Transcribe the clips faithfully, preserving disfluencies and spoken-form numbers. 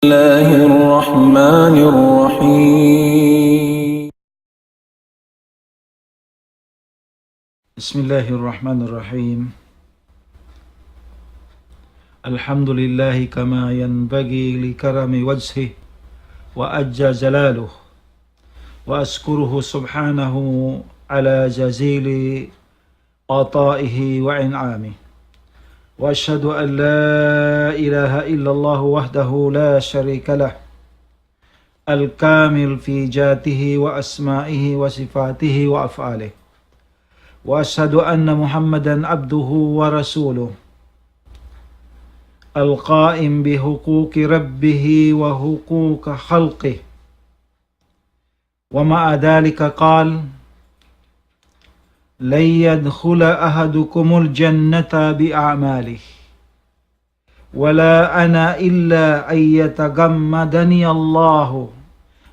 الله الرحمن الرحيم. بسم الله الرحمن الرحيم. الحمد لله كما ينبغي لكرم وجهه وعز جلاله، وأشكره سبحانه على جزيل عطائه وإنعامه، وأشهد أن لا إله إلا الله وحده لا شريك له، الكامل في ذاته وأسمائه وصفاته وأفعاله، وأشهد أن محمدا عبده ورسوله، القائم بحقوق ربه وحقوق خلقه، ومع ذلك قال: لن يدخل أحدكم الجنة بأعماله، ولا أنا، إلا أن يتغمدني الله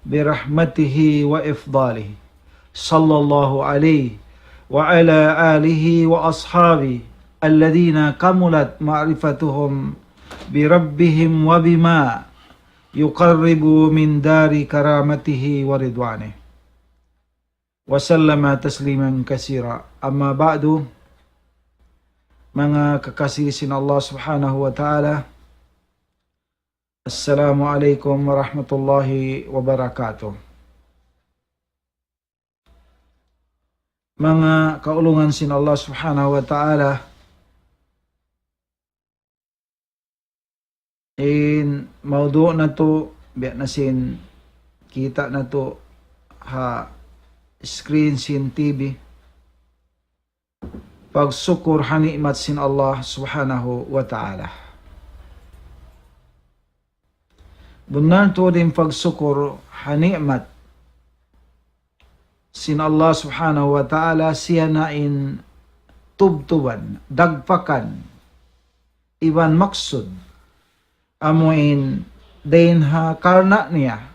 برحمته وإفضاله، صلى الله عليه وعلى آله وأصحابه الذين كملت معرفتهم بربهم وبما يقرب من دار كرامته ورضوانه. وسلم تسليما كثيرا. أما بعد، manga kakasi sin Allah Subhanahu wa Ta'ala, Assalamu alaykum warahmatullahi wabarakatuh. Manga kaulungan sin Allah Subhanahu wa Ta'ala, in mawdu' natu', biya' na sin kita' natu' ha screen sin T V, pagsukur ha ni'mat sin Allah Subhanahu wa Ta'ala. Bunnal tuud in pagsukur ha ni'mat sin Allah Subhanahu wa Ta'ala, siya na in tubtuban, dagpakan, iban maksud, amu in dayn ha karna' niya,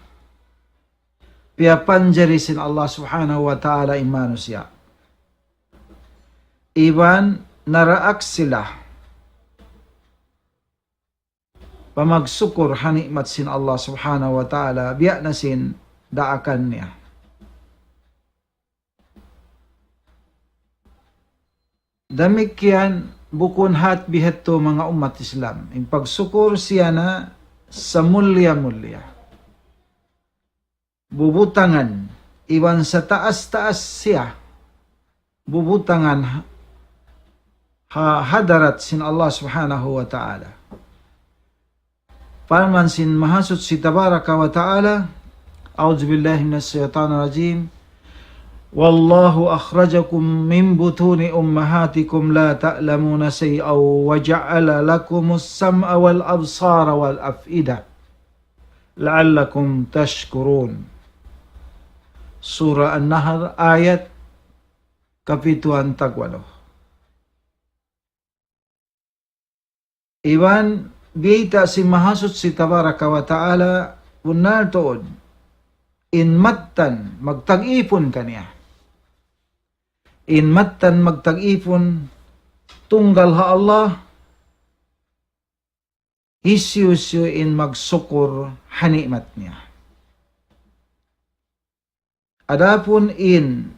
piyapanjari sin Allah Subhanahu wa Ta'ala in manusiya'. Iban naraak sila pamagsukur ha ni'mat sin Allah Subhanahu wa Ta'ala, biya' na sin daakan niya. Damikkiyan bukun hat bihadtu manga ummat Islam. In pagsukur siya na samulliya-mulliya bubutangan, iban sataas-taas siya bubutangan ha, ha hadarat sin Allah Subhanahu wa Ta'ala. Parman sin Mahasuchi Tabaraka wa Ta'ala, أعوذ بالله من الشيطان الرجيم. والله أخرجكم من بطون أمهاتكم لا تعلمون شيئا وجعل لكم السمع والأبصار والأفئدة لعلكم تشكرون. Surah An-Nahl, ayat kapituan tagwalu. Iban biyayta' sin Mahasuchi Tabaraka wa Ta'ala, bunnal tuud in mattan magtag-ipun kaniya. In mattan magtag-ipun tunggal ha Allah, hisiyu-siyu in magsukur ha ni'mat niya. Adapun in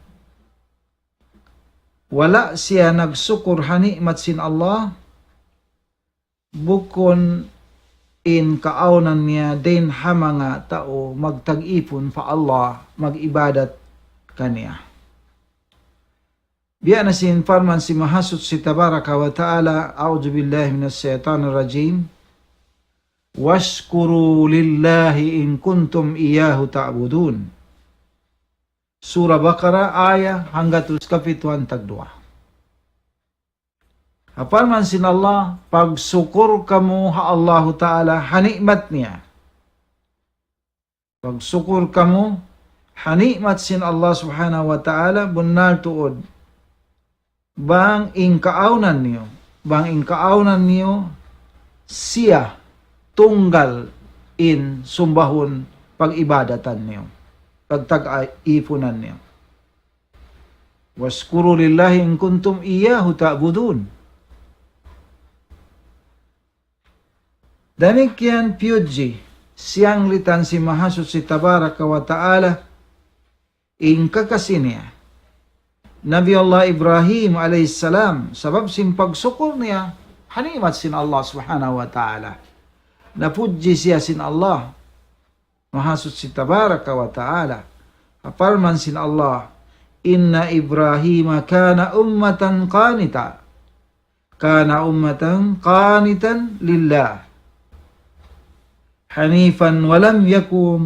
wala' siya nagsukur ha ni'mat sin Allah, bukun in kaawnan niya dayn ha manga tau magtag-ipun pa Allah, mag-ibadat kaniya. Biya' na sin parman sin Mahasuchi Tabaraka wa Ta'ala, أعوذ بالله من الشيطان الرجيم. واشكروا لله إن كنتم إياه تعبدون. Surah Baqarah, ayat hanggatus kapituan tagduwa. Ha parman sin Allah, pagsukur kamu ha Allahu Ta'ala ha ni'mat niya. Pagsukur kamu ha ni'mat sin Allah Subhanahu wa Ta'ala, bunnal tuud. Bang in kaawnan niyu, bang in kaawnan niyu, siya tunggal in sumbahun, pag-ibadatan niyu, pagtag-ipunan niyu. واشكروا لله إن كنتم إياه تعبدون. Damikkiyan piyudji Siyanglitan sin Mahasuchi Tabaraka wa Ta'ala in kakasi niya, Nabi Allah Ibrahim alayhis salam, sabab sin pagsukur niya ha ni'mat sin Allah Subhanahu wa Ta'ala. Napudji siya sin Allah Mahasuchi Tabaraka wa Ta'ala. Parman sin Allah, إن إبراهيم كان أمة قانتا، كان أمة قانتا لله، حنيفا ولم يكن،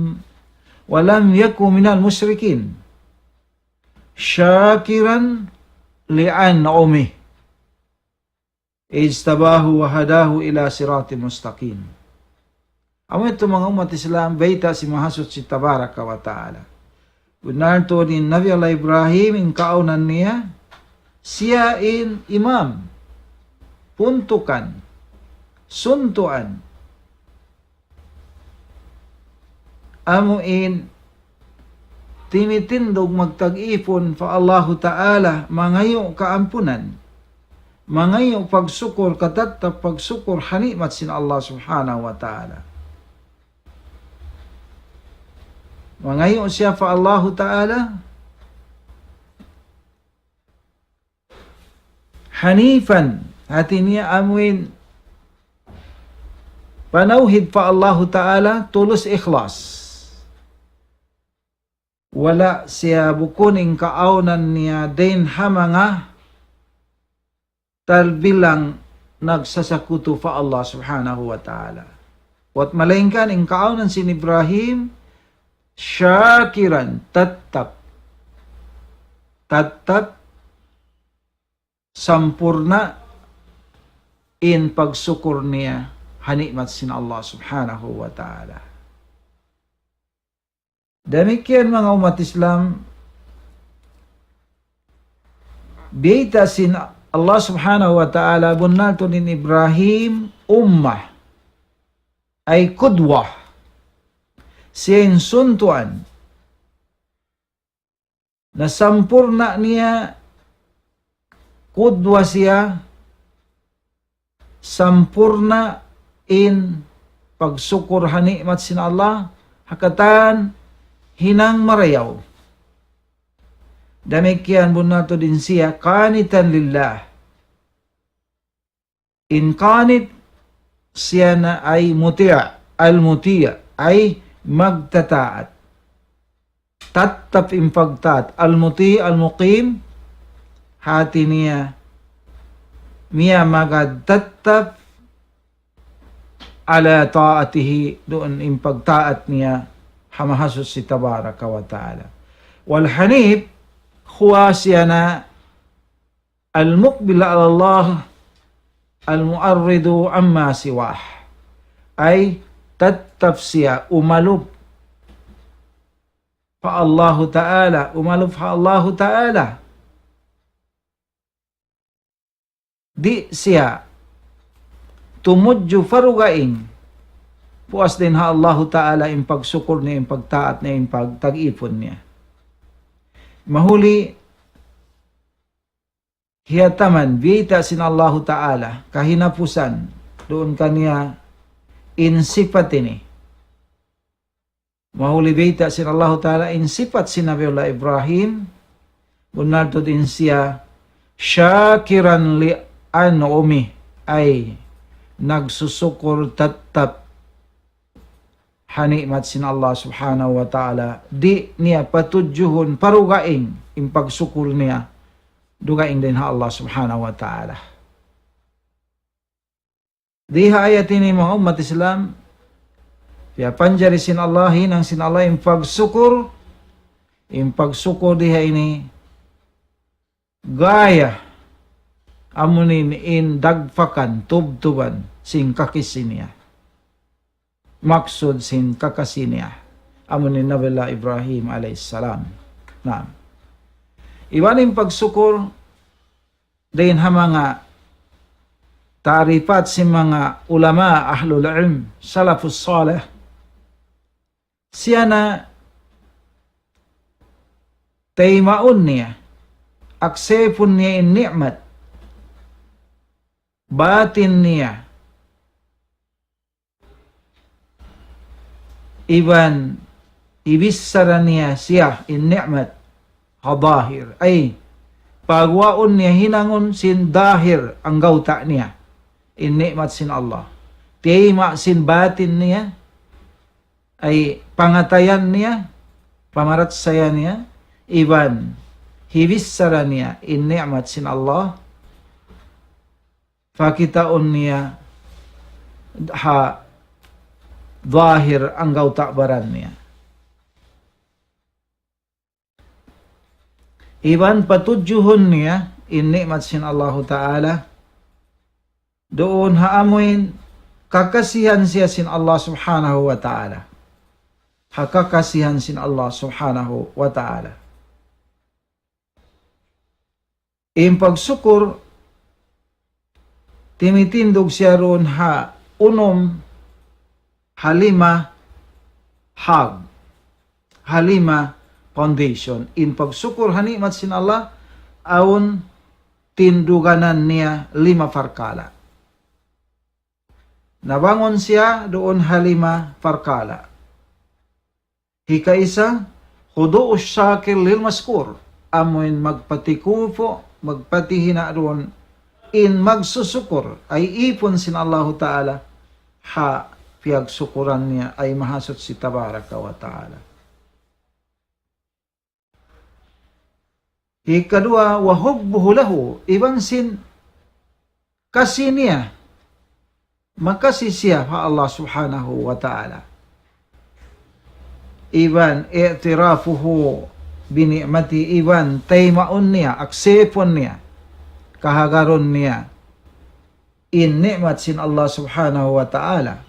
ولم يكن من المشركين، شاكرا لأنعمه اجتباه وهداه إلى صراط مستقيم. Amu yadtu manga ummat Islam, bayta' sin Mahasuchi Tabaraka wa Ta'ala. Bunnal tuud in Nabi Allah Ibrahim, in kaawnan niya, siya in imam, puntukan, suntuan, amu in timitindug magtag-ipun pa Allahu Ta'ala, mangayu' kaampunan, mangayu' pagsukur, katattap pagsukur ha ni'mat sin Allah Subhanahu wa Ta'ala. Mangayu' siya pa Allahu Ta'ala, hanifan, hati niya amuin panawhid pa Allahu Ta'ala, tulus ikhlas. Wala' siya bukun in kaawnan niya dayn ha manga talbilang nagsasakutu pa Allah Subhanahu wa Ta'ala. Wat malaingkan in kaawnan sin Ibrahim, shakiran, tattap, tattap, sampurna' in pagsukur niya ha ni'mat sin Allah Subhanahu wa Ta'ala. Damikkiyan manga ummat Islam, biyayta' sin Allah Subhanahu wa Ta'ala, bunnal tuud in Ibrahim ummah, ay qudwah, siya in suntuan. Na sampurna' niya, qudwa siya, sampurna' in pagsukur ha ni'mat sin Allah, ha katan hinang marayaw. Damikkiyan bunnal tuud in siya, qanitan lillah. In qanit, siya na ay muti', al-muti', ay magtataat. Tattap in pagtaat. Al-muti', al-muqim, hati niya, miyamagad tattap ala ta'atihi, duun in pagtaat niya ha Mahasuchi Tabaraka wa Ta'ala. Wal hanif, huwa siya na al-muqbil ala Allah, al-mu'arridu amma siwah. Ay, tattap siya umalup pa Allahu Ta'ala, umalup pa Allahu Ta'ala. Di' siya tumudju pa dugaing puas dayn ha Allahu Ta'ala in pagsukur niya, in pagtaat niya, in pagtag-ipun niya. Mahuli, hiyataman, biyayta' sin Allahu Ta'ala, kahinapusan, duun kaniya in sipat ini. Mahuli biyayta' sin Allahu Ta'ala in sipat sin Nabiullah Ibrahim, bunnal tuud in siya, shakiran li an'umi, ay nagsusukur tattap ha ni'mat sin Allah Subhanahu wa Ta'ala, di' niya patudjuhun pa dugaing in pagsukur niya, dugaing dayn ha Allah Subhanahu wa Ta'ala. Di ha ayat ini, manga ummat Islam, piyapanjari sin Allah, hinang sin Allah in pagsukur, in pagsukur di ha ini, gaya, amuin in dagpakan, tubtuban, sin kakasi niya. Maksud sin kakasi niya, amuin Nabiullah Ibrahim alayhis salam. Naam. Iban in pagsukur, dayn ha manga ta'rifat sin manga ulama ahlul ilm, salafus salih, siya na taymaun niya, aksepun niya in ni'mat, batin niya, Iban hibichara niya siya in ni'mat ha dahir. Ay, pagwaun niya hinangun sin dahir anggawta' niya in ni'mat sin Allah. Tiyayma' sin batin niya, ay pangatayan niya, pamarachaya niya, iban hibichara niya in ni'mat sin Allah, pakitaun niya ha dahir anggawta' baran niya. Iban patudjuhun niya in ni'mat sin Allahu Ta'ala, duun ha amuin kakasihan siya sin Allah Subhanahu wa Ta'ala. Ha kakasihan sin Allah Subhanahu wa Ta'ala. In pagsukur, timitindug siya duun ha unum, ha lima, hag, ha lima foundation. In pagsukur ha ni'mat sin Allah, awn tinduganan niya lima parkala'. Nabangun siya duun ha lima parkala'. Hikaisa, خضوع الشاكر للمشكور. Amuin magpatikupu, magpatihina' duun in magsusukur, ay ipun sin Allahu Ta'ala ha piyagsukuran niya, ay Mahasuchi Tabaraka wa Ta'ala. Hikaduwa, وحبه له, iban sin kasi niya, makasi siya pa Allah Subhanahu wa Ta'ala. Iban اعترافه بنعمته, iban taymaun niya, aksepun niya, kahagarun niya in ni'mat sin Allah Subhanahu wa Ta'ala.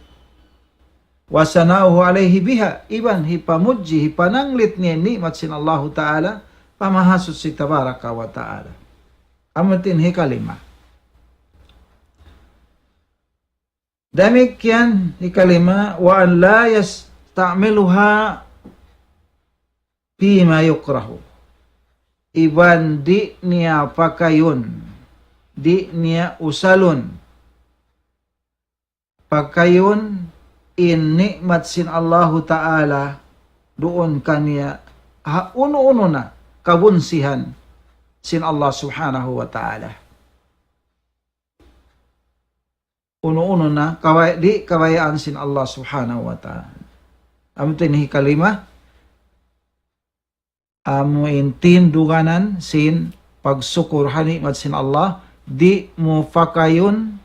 وثناؤه عليه بها, iban hipamudji, hipananglit niya in ni'mat sin Allahu Ta'ala, pa Mahasuchi Tabaraka wa Ta'ala. Amu in hikalima. Damikkiyan hikalima, وأن لا يستعملها فيما يكره. Iban di' niya pakayun, di' niya usalun, pakayun in ni'mat sin Allahu Ta'ala duun kaniya ha unu-unu na kabunsihan sin Allah Subhanahu wa Ta'ala. Unu-unu na kabay-, di' kabayaan sin Allah Subhanahu wa Ta'ala. Amu in hikalima, amu in tinduganan sin pagsukur ha ni'mat sin Allah, di' mu pakayun,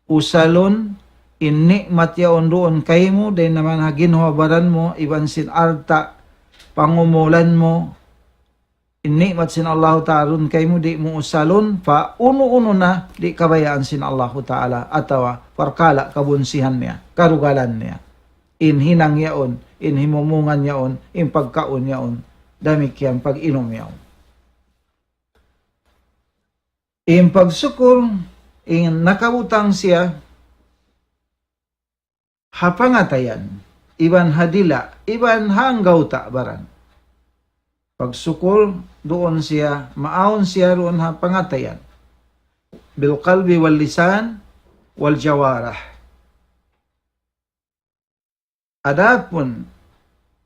usalun, in ni'mat yaun duun kaymu, dayn ha manga ginhawa-baran mu, iban sin alta' pangumulan mu, in ni'mat sin Allahu Ta'ala duun kaymu di' mu usalun, pa unu-unu na di' kabayaan sin Allahu Ta'ala, atawa parkala' kabunsihan niya, karugalan niya. In hinang yaun, in himumungan yaun, in pagkaun yaun, damikkiyan pag-inum yaun. In pagsukur, in nakabutang siya ha pangatayan, iban ha dila', iban ha anggawta' baran. Pagsukur, duun siya, maawn siya duun ha pangatayan. بالقلب واللسان والجوارح. Adapun,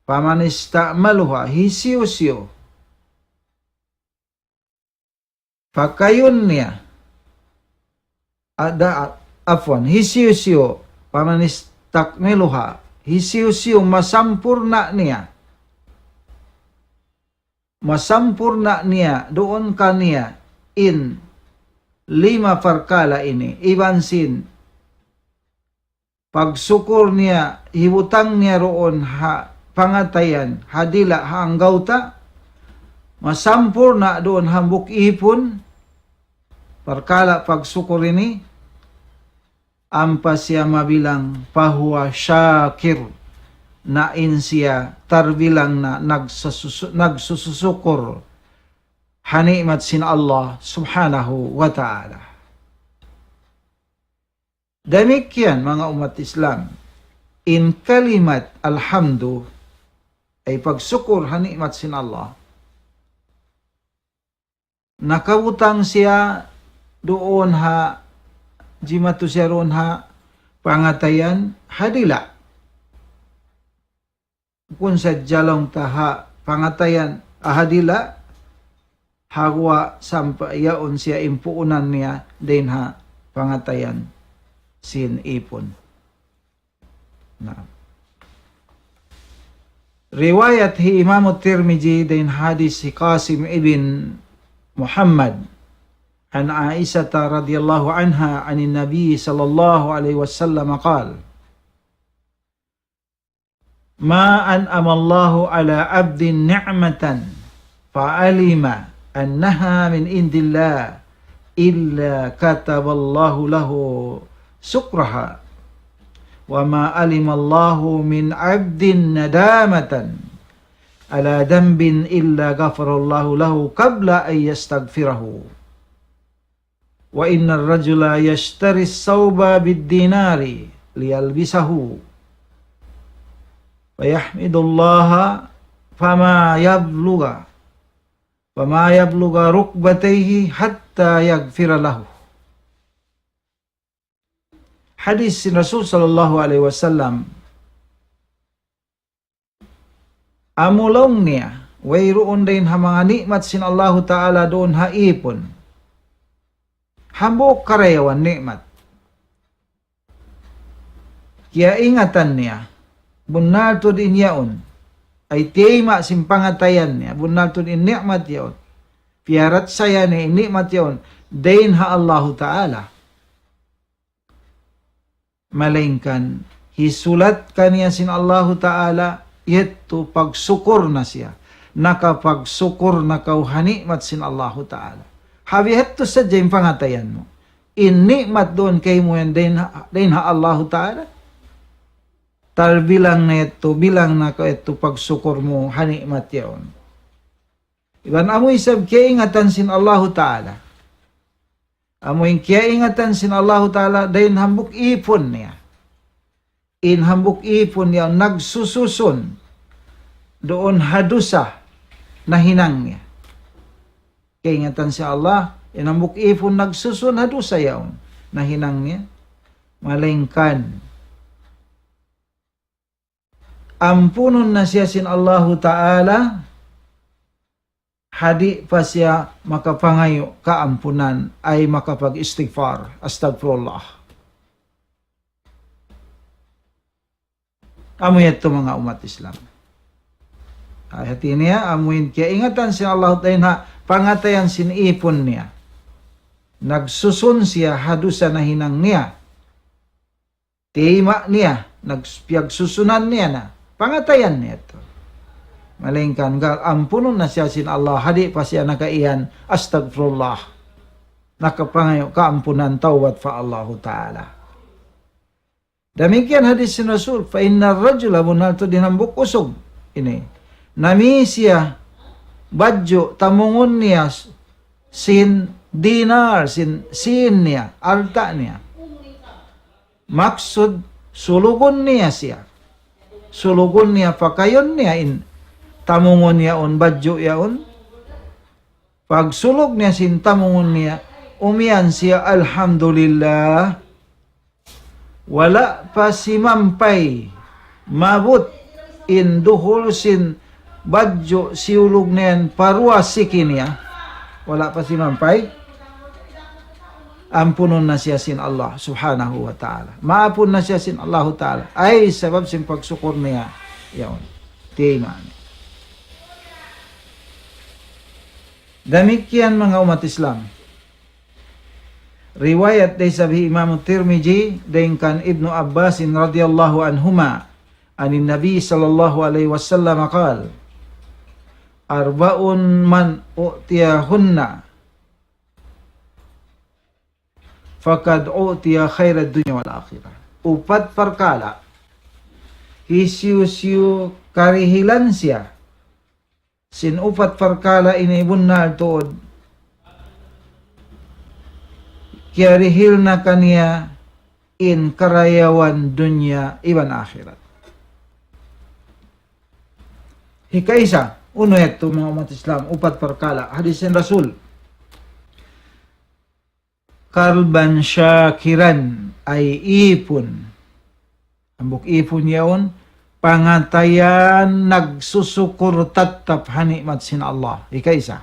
فمن استعملها, hisiyu-siyu pakayun niya. Ada, afwan, hisiyu-siyu, فمن يستكملها, hisiyu-siyu masampurna' niya. Masampurna' niya, duun kaniya, in lima parkala' ini, iban sin pagsukur niya, hibutang niya duun ha pangatayan, ha dila', ha anggawta', masampurna' duun hambuuk ipun, parkala' pagsukur ini, ampa siya mabilang, فهو شاكر, na in siya tarbilang na nagsususu-, nagsususukur ha ni'mat sin Allah Subhanahu wa Ta'ala. Damikkiyan, manga ummat Islam, in kalimat alhamdu, ay pagsukur ha ni'mat sin Allah. Nakabutang siya duun ha, jimatu siya duun ha pangatayan, ha dila'. kung sadja laung ta ha pangatayan, ha dila', ha guwa' sampay yaun siya in puunan niya dayn ha pangatayan sin ipun. Na. Riwayat hi Imam Tirmidhi dayn hadis hi Qasim ibn Muhammad, عن عائشة رضي الله عنها عن النبي صلى الله عليه وسلم قال: ما أنعم الله على عبد نعمة فعلم أنها من عند الله إلا كتب الله له شكرها، وما علم الله من عبد ندامة على ذنب إلا غفر الله له قبل أن يستغفره. وإن الرجل يشتري الثوب بالدينار ليلبسه، فيحمد الله فما يبلغ، فما يبلغ ركبتيه حتى يغفر له. Hadis sin Rasul sallallahu alayhi wasallam, amu laung niya, wayruun dayn ha manga ni'mat sin Allahu Ta'ala duun ha ipun. Hambuuk karayawan ni'mat. Kiyaingatan niya, bunnal tuud in yaun. Ay tiyayma' sin pangatayan niya, bunnal tuud in ni'mat yaun. Piyarachaya niya in ni'mat yaun, dayn ha Allahu Ta'ala. Malaingkan hisulat kaniya sin Allahu Ta'ala, yadtu pagsukur na siya. Nakapagsukur na kaw ha ni'mat sin Allahu Ta'ala. Ha bihadtu sadja in pangatayan mu. In ni'mat duun kaymu yan dayn ha, dayn ha Allahu Ta'ala. Tarbilang na yadtu, bilang na kaw yadtu pagsukur mu ha ni'mat yaun. Iban amu isab kiyaingatan sin Allahu Ta'ala. Amu in kiyaingatan sin Allahu Ta'ala dayn hambuuk ipun niya. In hambuuk ipun niya nagsususun duun ha dusa nahinang niya. Kiyaingatan sin Allah, in hambuuk ipun nagsusun ha dusa yaun nahinang niya. Malaingkan ampunun na siya sin Allahu Ta'ala, ha di' pa siya makapangayu' kaampunan, ay makapag-istighfar, astagfirullah. Amu yadtu manga ummat Islam. Ay, hati niya, amu in kiyaingatan sin Allah dayn ha pangatayan sin ipun niya. Nagsusun siya ha dusa nahinang niya. Tiyayma' niya, nags-, piyagsusunan niya na. Pangatayan niya yadtu. Malaingkan gal, ampunun na siya sin Allah, ha di' pa siya nakaiyan, astagfirullah. Nakapangayu' kaampunan, tawbat pa Allahu Ta'ala. Damikkiyan hadis sin Rasul, فإن الرجل, bunnal tuud in hambuuk usug. Ini. Nami siya, badju', tamungun niya, sin dinar, sin, sin niya, alta' niya. Maksud, sulugun niya siya. Sulugun niya, pakayun niya in tamungun yaun, badju' yaun. Pagsulug niya sin tamungun niya, umiyan siya, "Alhamdulillah." Wala' pa simampay maabut in duhul sin badju' siyulug niya yan pa duwa siki niya. Wala' pa simampay. Ampunun na siya sin Allah Subhanahu wa Ta'ala. Maapun na siya sin Allahu Ta'ala. Ay, sabab sin pagsukur niya. Yaun. Tiyayma' niya. Damikkiyan manga ummat Islam. Riwayat da isab hi Imam Tirmidhi dayn kan Ibnu Abbasin radiyallahu anhuma, عن النبي صلى الله عليه وسلم قال: أربع من أعطيهن فقد أعطي خير الدنيا والآخرة. Upat parkala', hisiyu-siyu karihilan siya sin upat parkala' ini, bunnal tuud kiyarihil na kaniya in karayawan dunya iban akhirat. Hikaisa, unu yadtu manga ummat Islam, upat parkala', hadis sin Rasul. قلبا شاكرا, ay ipun. Hambuuk ipun yaun, Pangatayan nagsusukur tattap ha ni'mat sin Allah. Ikaisa.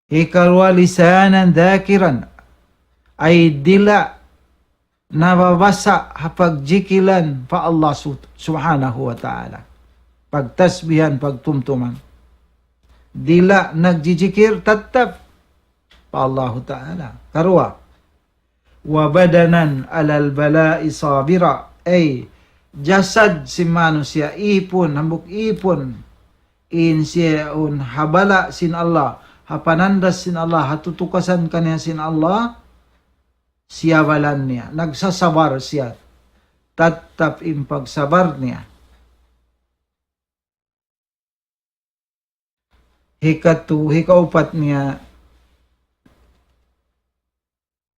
Hikaruwa, lisanan dhakiran. Ay dila' nababasa' ha pagjikilan pa Allah su-, subhanahu wa ta'ala. Pagtasbihan, pagtumtuman. Dila' nagjijikir tattap pa Allahu ta'ala. Karuwa. Wa badanan alal bala'i sabira. Ay, jasad sin manusiya', ipun, hambuuk ipun. In siya yaun ha bala' sin Allah, ha panandas sin Allah, ha tutukasan kaniya sin Allah, siyabalan niya, nagsasabar siya. Tattap in pagsabar niya. Hikatu, hikaupat niya,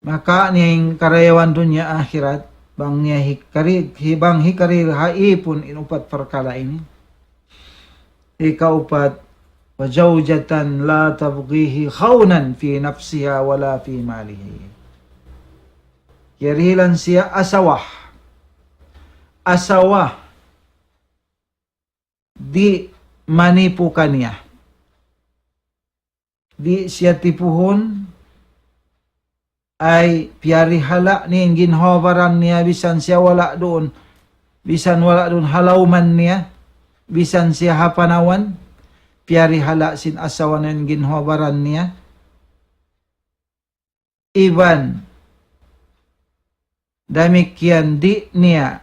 maka niya in karayawan dunya akhirat, bang niya hikari-, hi-, bang hikari ha ipun in upat parkala' ini. Hikaupat, wa zawjatan la tabghihi khawnan fi nafsiha wala fi malihi. Kiyarihilan siya asawa. Asawa. Di' manipu kaniya. Di' siya tipuhun, ay piyarihala' niya in ginhawa-baran niya, bisan siya wala' duun, bisan wala' duun ha lawman niya, bisan siya ha panawan, piyarihala' sin asawa niya in ginhawa-baran niya. Iban damikkiyan di' niya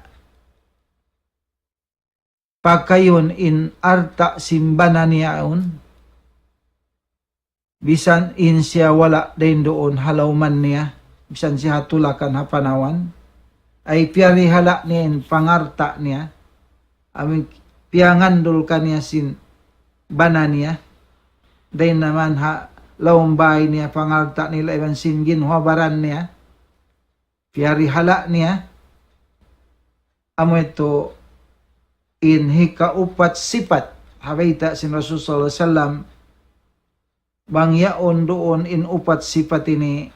pakayun in alta' sin bana niya yaun, bisan in siya wala' dayn duun ha lawman niya, bisan siya ha tulakan ha panawan, ay piyarihala' niya in pangalta' niya, amu in piyangandul kaniya sin bana niya, dayn naman ha lawm bay niya, pangalta' nila iban sin ginhawa-baran niya, piyarihala' niya, amu yadtu in hikaupat sipat, ha bayta' sin Rasul sallallahu alayhi wasallam, bang yaun duun in upat sipat ini,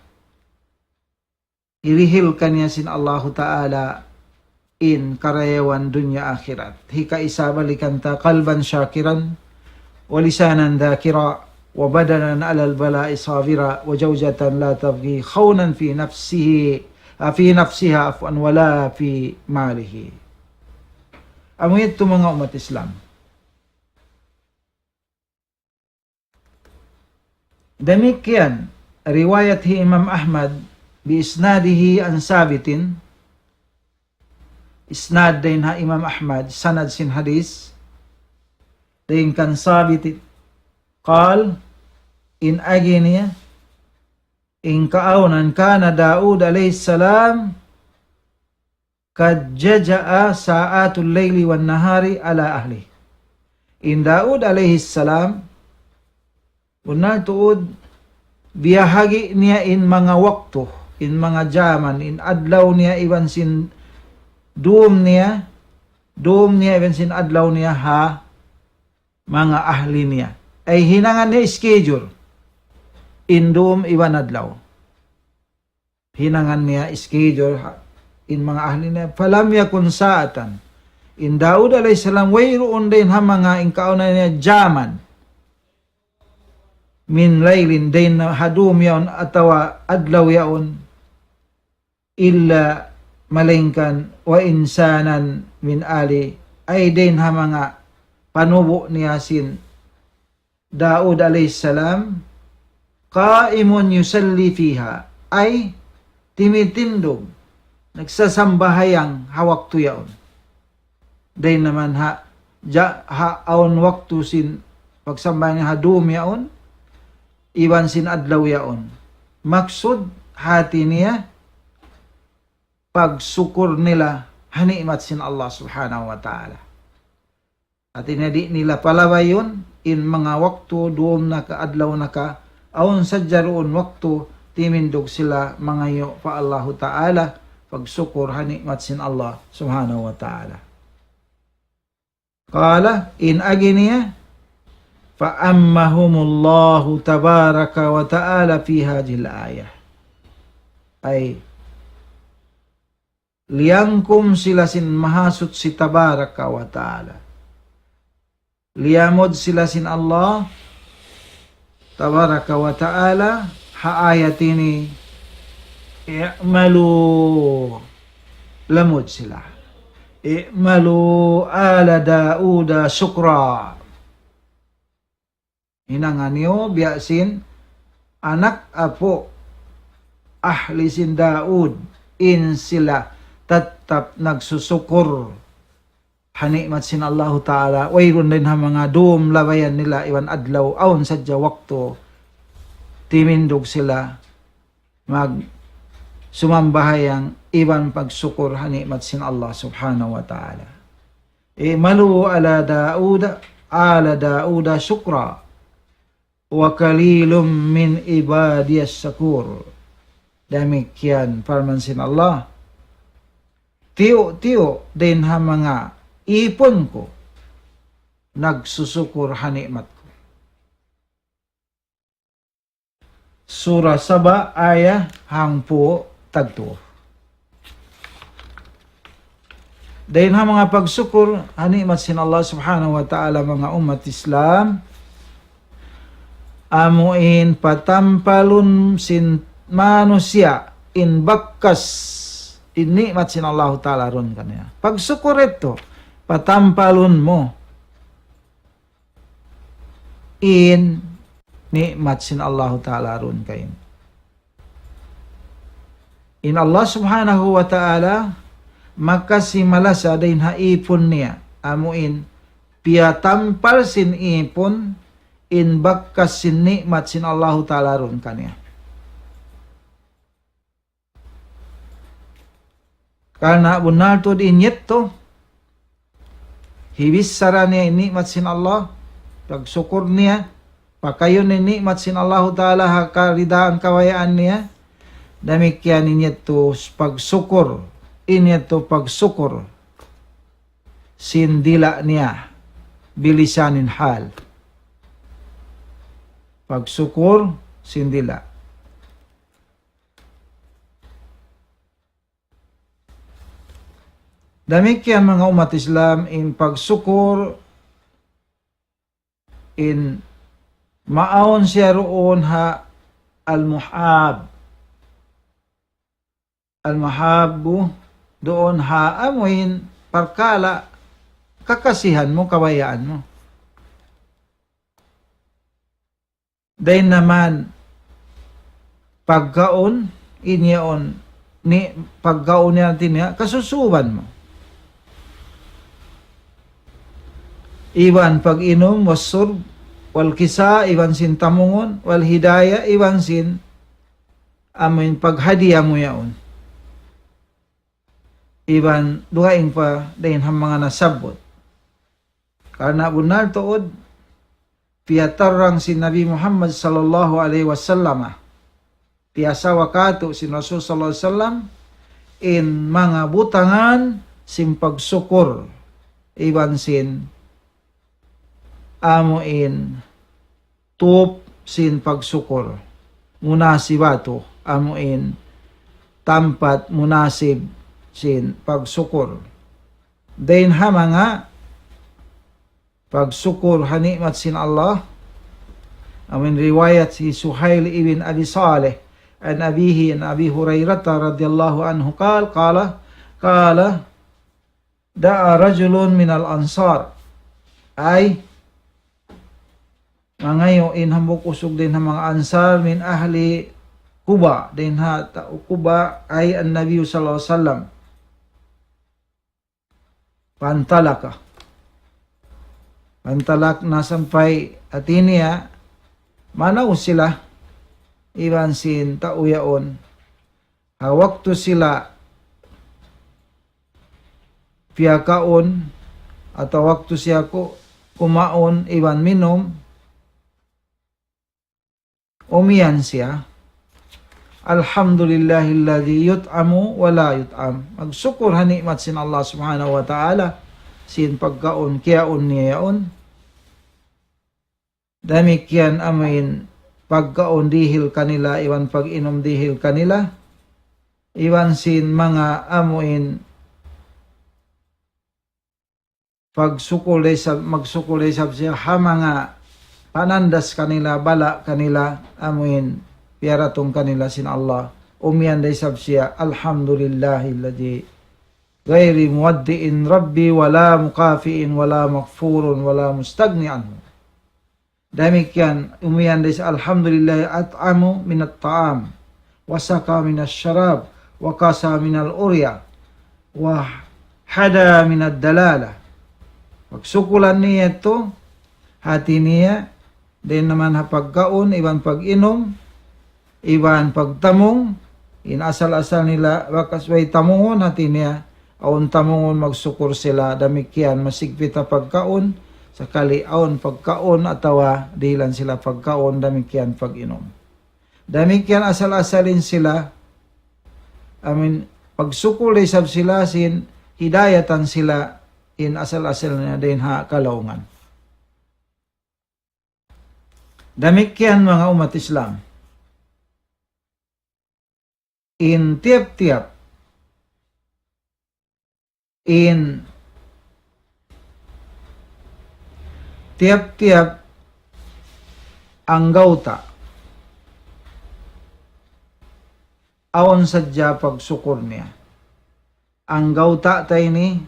hirihil kaniya sin Allahu Ta'ala in karayawan dunya akhirat. Hikaisa balikan ta, qalban shakiran, wa lisanan dhakira, wa badanan alal bala'i sabira, wa zawjatan la tabghi khawnan fi nafsihi, ah, fi nafsiha, afwan, wala fi malihi. Amu yadtu manga ummat Islam. Damikkiyan riwayat hi Imam Ahmad bi isnadihi an Sabitin, isnad dayn ha Imam Ahmad, sanad sin hadith, dayn kan Sabitin, qal, in agi niya, in kaawnan, kana Daud alayhi salam, qad jaza'a sa'atul layli wan nahari ala ahli. In Daud alayhi salam, bunnal tuud, biyahagi' niya in manga waktu, in manga jaman, in adlaw niya iban sin dum niya, dum niya iban sin adlaw niya ha manga ahli niya. Ay hinangan niya schedule in dum iban adlaw. Hinangan niya schedule ha, in manga ahli niya. Falam yakun sa'atan. In Daud alayhi salam, wayruun dayn ha manga in kaawnan niya jaman. Min laylin, dayn ha dum yaun atawa adlaw yaun. Illa, malaingkan, wa insanan min ali, ay dayn ha manga panubu' niya sin Daud alayhi salam, qa'imun yusalli fiha, ay timitindug, nagsasambahayang ha waktu yaun. Dayn naman ha, ja-, ha awn waktu sin pagsambahayang ha dum yaun, iban sin adlaw yaun. Maksud hati niya, pagsukur nila ha ni'mat sin Allah Subhanahu wa Ta'ala. Hati niya di' nila palabayun in manga waktu dum na ka adlaw na ka, awn sadja duun waktu timindug sila mangayu' pa Allahu Ta'ala, pagsukur ha ni'mat sin Allah Subhanahu wa Ta'ala. Qala, in agi niya, فعمهم الله تبارك وتعالى في هذه الآية. Ay, Liyangkum sila sin Mahasuchi Tabaraka wa Ta'ala. Liyamud sila sin Allah Tabaraka wa Ta'ala ha ayat ini, i'malu, lamud sila. I'malu ala Dauda shukra. Hinanga niyu biya' sin anak apu' ahli sin Daud, in sila tattap nagsusukur ha ni'mat sin Allahu Ta'ala, wayruun dayn ha manga dum labayan nila iban adlaw, awn sadja waktu timindug sila mag sumambahayang iban pagsukur ha ni'mat sin Allah Subhanahu wa Ta'ala. I'malu ala Dauda, ala Dauda shukra, wa qalilum min ibadiyas shakur. Damikkiyan parman sin Allah, tiyu'-tiyu' dayn ha manga īpun ku nagsusukur ha ni'mat ku. Surah Saba, ayat hangpu' tagtu. Dayn ha manga pagsukur ha ni'mat sin Allah Subhanahu wa Ta'ala, manga ummat Islam, amu in patampalun sin manusiya' in bakas in ni'mat sin Allahu Ta'ala duun kaniya. Pagsukur yadtu, patampalun mu in ni'mat sin Allahu Ta'ala duun kaymu. In Allah Subhanahu wa Ta'ala makasi malasa dayn ha īpun niya, amu in piyatampal sin īpun in bakas sin ni'mat sin Allahu Ta'ala duun kaniya. Karna' bunnal tuud in yadtu, hibichara niya in ni'mat sin Allah, pagsukur niya, pakayun in ni'mat sin Allahu Ta'ala ha karidaan kabayaan niya, damikkiyan in yadtu pagsukur, in yadtu pagsukur sin dila' niya, bilisanin hal. Pagsukur sin dila'. Damikkiyan manga ummat Islam, in pagsukur, in maawn siya duun ha al-muhab. Al-muhabbu, duun ha amu in parkala' kakasihan mu, kabayaan mu. Dayn ha manga pagkaun, in yaun, ni pagkaun niya hāti niya, kasusuban mu. Iban pag-inum, was-shurb, wal-kisa', iban sin tamungun, wal-hidaya, iban sin amu in paghadiya mu yaun. Iban dugaing pa dayn ha manga nasabbut. Karna' bunnal tuud, piyatarrang sin Nabi Muhammad sallallahu alayhi wasallam, piyasawa kātu' sin Rasul sallallahu alayhi wasallam, in manga butangan sin pagsukur, iban sin amu in tup sin pagsukur, munasibatu, amu in tampat munasib sin pagsukur. Dayn ha manga pagsukur ha ni'mat sin Allah, amu in riwayat hi Suhail ibn Abi Salih, عن أبيه عن أبي هريرة رضي الله عنه قال، قال، قال، دعا رجل من الأنصار. Ay, mangayu' in hambuuk usug dayn ha manga Ansar, من أهل قباء, dayn ha tau Quba, ay النبي صلى الله عليه وسلم. فانطلق. فانطلق, na sampay hāti niya, manaw sila, iban sin tau yaun. Ha waktu sila piyakaun, atawa waktu siya ku-, kumaun iban minum, umiyan siya, الحمد لله الذي يطعم ولا يطعم. Magsukur ha ni'mat sin Allah Subhanahu wa Ta'ala, sin pagkaun, kiyaun niya yaun. Damikkiyan amu in pagkaun dihil kanila, iban pag-inum dihil kanila. iban sin manga amuin pagsukul da isab, magsukul da isab siya ha manga panandas kanila, bala' kanila, amuin piyaratung kanila sin Allah. Umiyan da isab siya, "Alhamdulillahilladzi ghairi muwaddi'in rabbi, wa la mukafi'in, wa la maghfurun, wa la mustagni anhu." Damikkiyan, umiyan da isab, "Alhamdulillah at'amu minat ta'am, wa saqa minas syarab, wa kasa minal urya, wa hada minad dalala." Pagsukulan niya yadtu, hati niya, dayn naman ha pagkaun, iban pag-inum, iban pagtamung, in asal-asal nila, bakas way tamungun, hati niya, awn tamungun magsukul sila, damikkiyan masigpit ha pagkaun, sakali awn pagkaun atawa dihilan sila pagkaun, damikkiyan pag-inum. Damikkiyan asal-asal in sila, amuin, pagsukul da isab sila sin hidayatan sila in asal-asal nila dayn ha kalaungan. Damikkiyan manga ummat Islam. In tiyap-tiyap, in tiyap-tiyap anggawta', awn sadja pagsukul niya. Anggawta' ta ini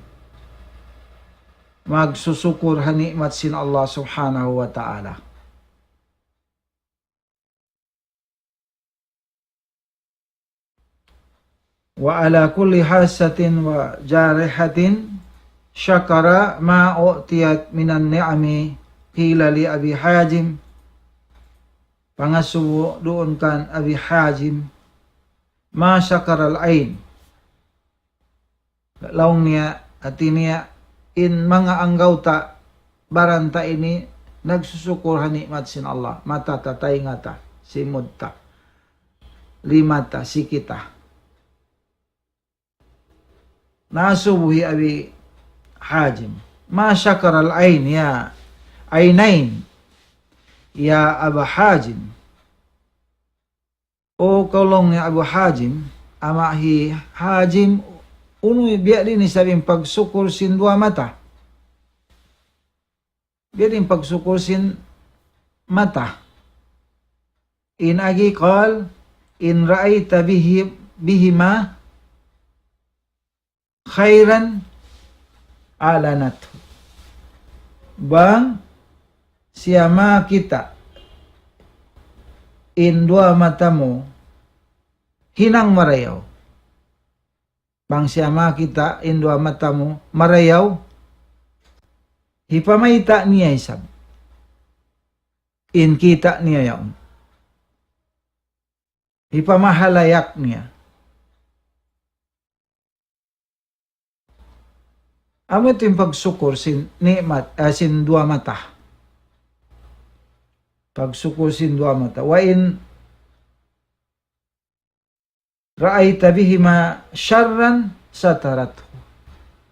magsusukul ha ni'mat sin Allah Subhanahu wa Ta'ala. وعلى كل حاسة وجارحة شكر ما أعطيت من النعم. قيل لأبي حازم, pangasubu duun kan Abi Hazim, ما شكر العين. Laung niya, hati niya, in manga anggawta' baran ta ini nagsusukul ha ni'mat sin Allah. Mata ta, taynga ta, simud ta, lima ta, siki ta. Nasubu hi Abi Hazim, ما شكر العين يا عينين يا أبا حازم. O kaw laung niya Abu Hazim, ama' hi Hazim, unu biya' diin isab in pagsukul sin duwa mata? Biya' diin pagsukul sin mata? In agi قال: إن رأيت به، بهما خيرا أعلنته. Bang siya makakita' in duwa mata mu hinang marayaw. Bang siya makakita' in duwa mata mu marayaw, hipamayta' niya isab in kita' niya yaun. Hipamahalayak niya. Amu yadtu in pagsukul sin ni'mat, ah, sin duwa mata. Pagsukul sin duwa mata. وإن رأيت بهما شرا سترته.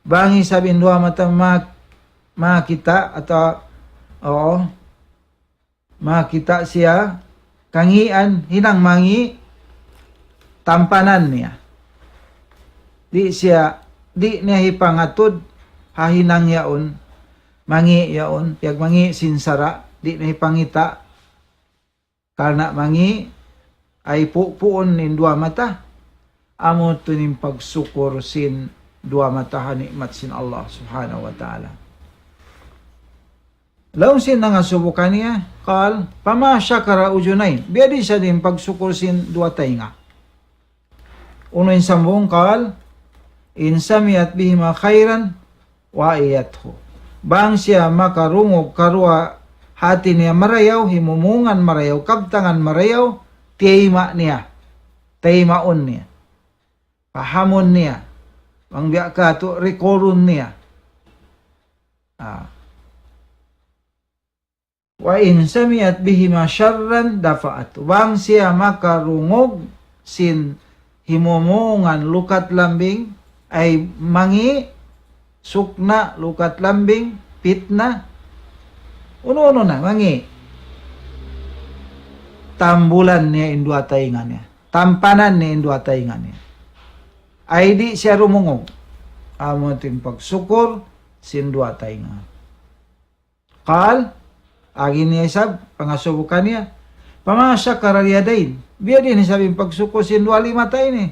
Bang isab in duwa mata ma-, makakita' atawa, oo, makakita' siya kangīan, hinang mangī', tampanan niya. Di' siya, di' niya hipangatud ha hinang yaun, mangī' yaun, piyagmangī' sin sara', di' niya hipangita', karna' mangī', ay pu-, puun in duwa mata. Amu yadtu in pagsukul sin duwa mata ha ni'mat sin Allah Subhanahu wa Ta'ala. Laung sin nangasubu kaniya, قال: فما شكر أذنين. Biya' diin isab in pagsukul sin duwa taynga? Unu in sambung? قال: إن سمعت بهما خيرا وعيته. Bang siya makarungug karuwa hāti niya marayaw, himumungan marayaw, kabtangan marayaw, tiyayma' niya, taymaun niya, pahamun niya, bang biya' katu' rikurun niya. Ah. وإن سمعت بهما شرا دفعته. Bang siya makarungug sin himumungan lukat lambing, ay mangī', sukna', lukat lambing, pitna, unu-unu na, mangī'. Tambulan niya in duwa taynga niya. Tampanan niya in duwa taynga niya. Ay di' siya dumungug. Amu in pagsukur sin duwa taynga. Qal, agi niya isab, pangasubu kaniya. Fama shakara al-yadayn. Biya' diin isab in pagsukur sin duwa lima ta ini.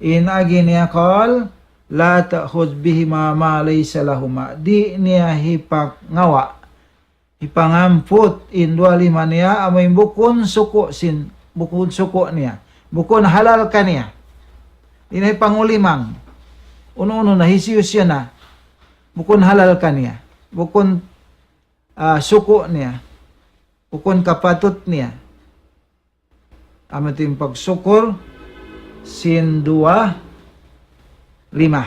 In agi niya qal, la ta'khudh bihima ma laysa lahuma. Di' niya hipangawa', hipangamput in duwa lima niya, amu in bukun suku' sin, bukun suku' niya. Bukun halal kaniya. Di' niya hipangulimang. Unu-unu na, hisiyu-siyu na. Bukun halal kaniya. Bukun, ah, suku' niya. Bukun kapatut niya. Amu in pagsukur sin duwa lima.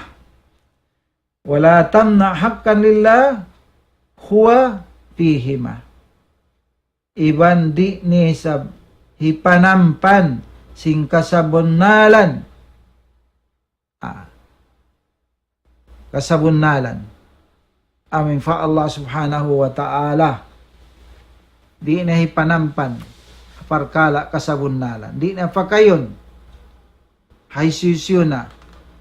Wa la tamna' haqqan lillah huwa fihima. Iban di' niya isab hipanampan sin kasabunnalan. Ah. Kasabunnalan. Amu in pa Allah Subhanahu wa Ta'ala. Di' niya hipanampan parkala' kasabunnalan. Di' niya pakayun. Hisiyu-siyu na.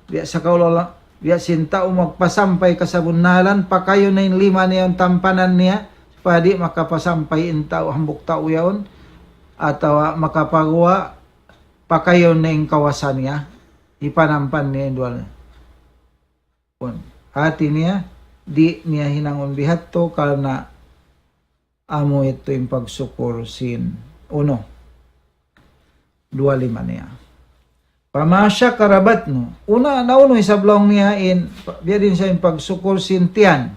Biya' sa kaula, biya' sin tau magpasampay kasabunnalan, pakayun na in lima niya, in tampanan niya, supaya di' makapasampay in tau, hambuuk tau yaun, atawa makapaguwa', pakayun na in kawasa niya, hipanampan niya in duwa. Pun. Hati niya, di' niya hinangun biya' hādtu karna' amu yadtu in pagsukur sin unu. Duwa lima niya. Fama shakara batnu. Unu, na unu isab laung niya in, biya' diin sa in pagsukur sin tiyan.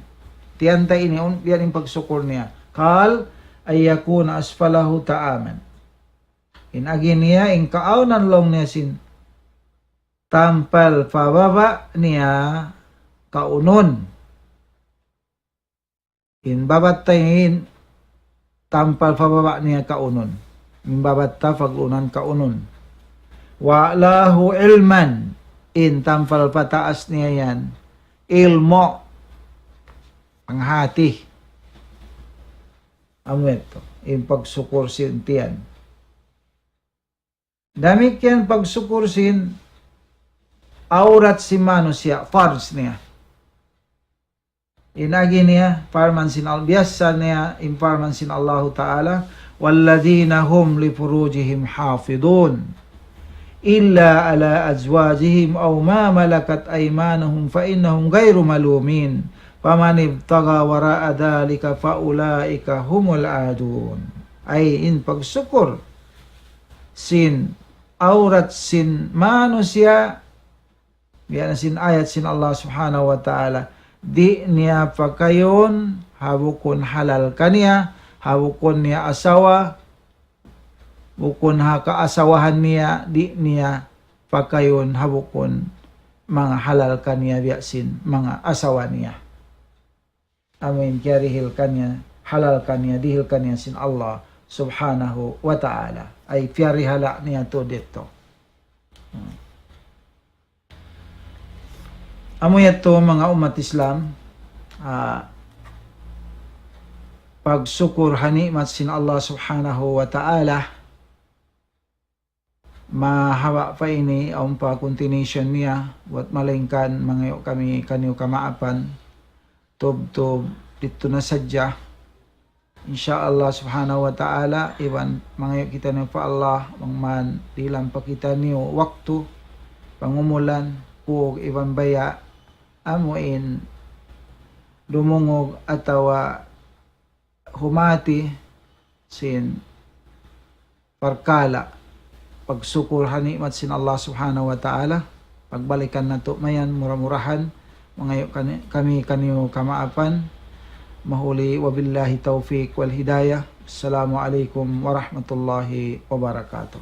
Tiyan ta ini, un-, biya' diin pagsukur niya. Qal, an yakuna asfalahu ta'aman. In agi niya, in kaawnan laung niya sin tampal pa baba' niya kaunun. In babat ta in tampal pa baba' niya kaunun. In babat ta pag'unan kaunun. Wa lahu ilman, in tampal pa taas niya yan, ilmu', panghati. Amu yadtu, in pagsukur sin tiyan. Damikkiyan pagsukur sin awrat sin manusiya', farj niya. In agi niya, parman sin Al-, biyasa niya, in parman sin Allahu Ta'ala, والذين هم لفروجهم حافظون إلا على أزواجهم أو ما ملكت أيمانهم فإنهم غير ملومين فمن ابتغى وراء ذلك فأولئك هم العادون. Ay in pagsukur sin awrat sin manusiya', biya' na sin ayat sin Allah Subhanahu wa Ta'ala, di' niya pakayun ha bukun halal kaniya, ha bukun niya asawa, bukun ha kaasawahan niya, di' niya pakayun ha bukun manga halal kaniya biya' sin manga asawa niya. Amu in kiyarihil kaniya, halal kaniya, dihil kaniya sin Allah Subhanahu wa Ta'ala. Ay piyarihala' niya tuud yadtu. Hmm. Amu yadtu manga ummat Islam, ah, pagsukur ha ni'mat sin Allah Subhanahu wa Ta'ala, mahaba' pa ini, awn pa continuation niya, buwat malaingkan mangayu' kami kaniyu kamaapan, tubtub didtu na sadja. Insya Allah Subhanahu wa Ta'ala, iban mangayu' kitaniyu pa Allah, bang man dihilan pa kitaniyu waktu, pangumulan, kuug iban baya', amu in dumungug atawa humati sin parkala' pagsukur ha ni'mat sin Allah Subhanahu wa Ta'ala. Pagbalikan natu' mayan, mura-murahan mangayu' kani-, kami kaniyu kamaapan. Mahuli, wabillahi tawfiq wal hidayah. Assalamu alaykum warahmatullahi wabarakatuh.